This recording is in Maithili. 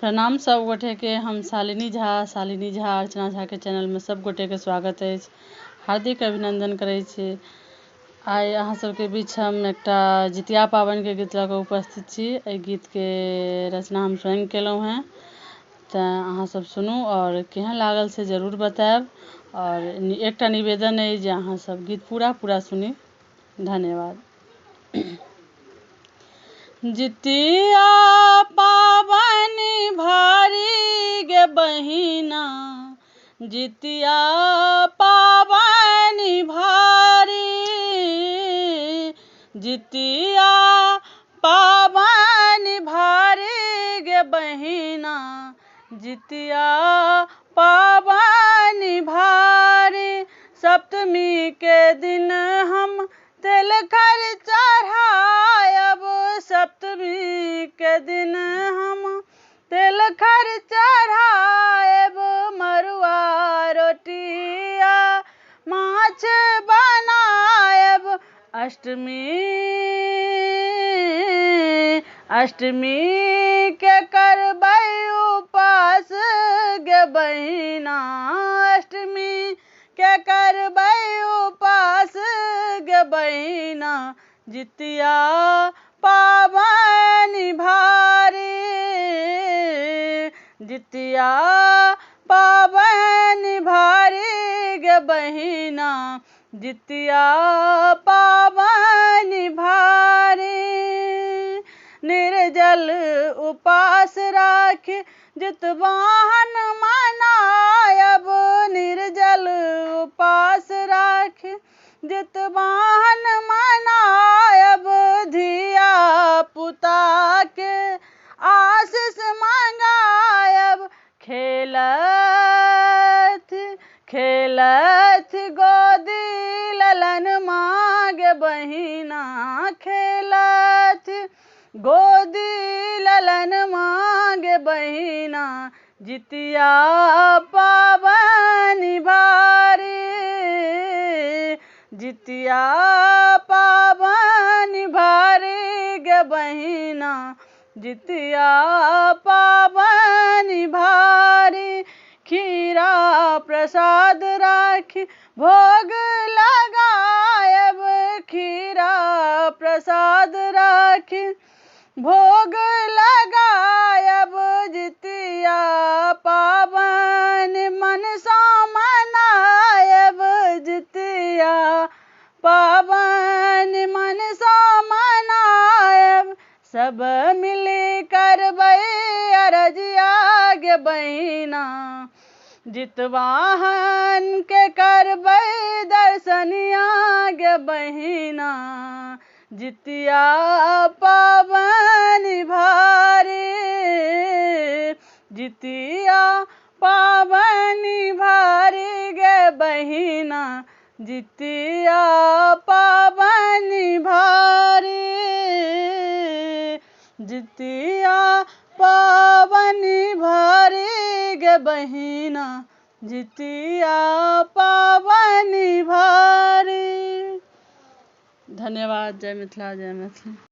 प्रणाम सब गोटेके, हम शालिनी झा, शालिनी झा अर्चना झाके चैनलमे सब गोटेके स्वागत अछि, हार्दिक अभिनन्दन करै छी। आइ अहाँ सबके बीच हम एकटा जितिया पाबनिके गीत लऽ कऽ उपस्थित छी। एहि गीतके रचना हम स्वयं केलहुँ हेँ, तैँ अहाँ सब सुनू आओर केहन लागल से जरूर बतायब। आओर एकटा निवेदन अइ जे अहाँ सब गीत पूरा पूरा सुनी। धन्यवाद। जितिया पाबनि भारी गे बहिना, जितिया पाबनि भारी, जितिया पाबनि भारी गे बहिना, जितिया पाबनि भारी। सप्तमी के दिन हम तेल खर चढ़ायब, सप्तमी के दिन हम तेल खर चढ़ायब, मरुआ रोटिया माछ बनायब। अष्टमी अष्टमी के करबै उपास गे बहिना, अष्टमी के करबै उपास गे बहिना, जितिया पाबनि भारी, जितिया पाबनि भारी गे बहिना, जितिया पाबनि भारी। निर्जल उपास राखि जितवाहन मनायब, निर्जल उपास राखि जितवाहन मनायब, धिया पुता के आशीष मंगायब। खेलथि खेलथि गोदी ललन मागे बहिना, खेलथि गोदी ललन मागे बहिना, जितिया पाबनि भारी, जितिया पाबनि भारी गे बहिना, जितिया पाबनि भारी। खीरा प्रसाद राखि भोग लगायब, खीरा प्रसाद राखि भोग लगायब, जितिया पाबनि मनसँ मनायब, जितिया पाबनि मनसँ मनायब। सब मिलि करबै अरजिया गे बहिना, जितवाहन के करबै दर्शनिया गे बहिना, जितिया पाबनि भारी, जितिया पाबनि भारी गे बहिना, जितिया पाबनि भारी, जितिया पाबनि भारी गे बहिना, जितिया पाबनि भारी। धन्यवाद। जय मिथिला, जय मैथिली।